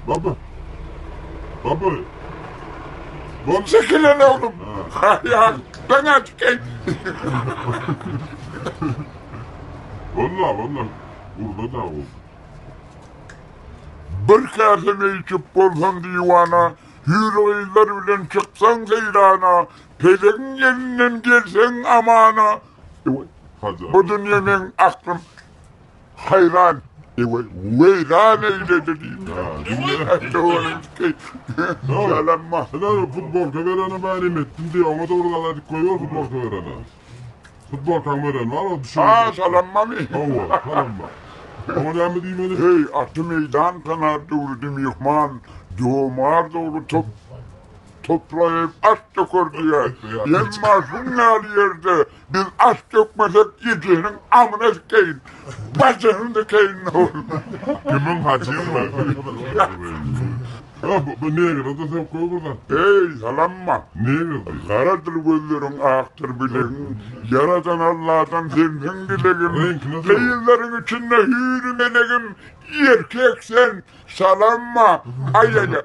Baba. Baba. Baba. Çekilen oglum. Ya ben açık. Valla valla. Urda da oldu. Bir käse meý içip bolsaň diwana, Hüýr gyzlar bilen çyksaň seýrana, Pelegiň elinden gelseň amana, Bu dünýe meň aklym haýran, weýran eýledi diýip. Salamma. Futbolka berene ben etdim diye ona doğru da dik koyuyor futbolka verene. Futbolka veren var o düşüyor. Ha salamma mı? Hawa, salamma. Ona näme diýmeli? Hey, aty meýdan tanar döwrüdi myhman, Jomart ogly top toplaýyp aş döker diýýär. Emma şuň ýaly ýerde biz aş dökmesek ejeniň amyna sikeýin, bajyny dikeýin. Kimiň hajyňmy? Ha, bu, bu negre de sen koy buradan. Eý, salamma. Negre. Garadyr gözleriň, akdyr bilegiň, Ýaradan Alladan sensiň dilegim. Reňkine sor. Gyzlaryň içinde hüýri melegim, Erkek sen, salamma. Aý-aý-aý.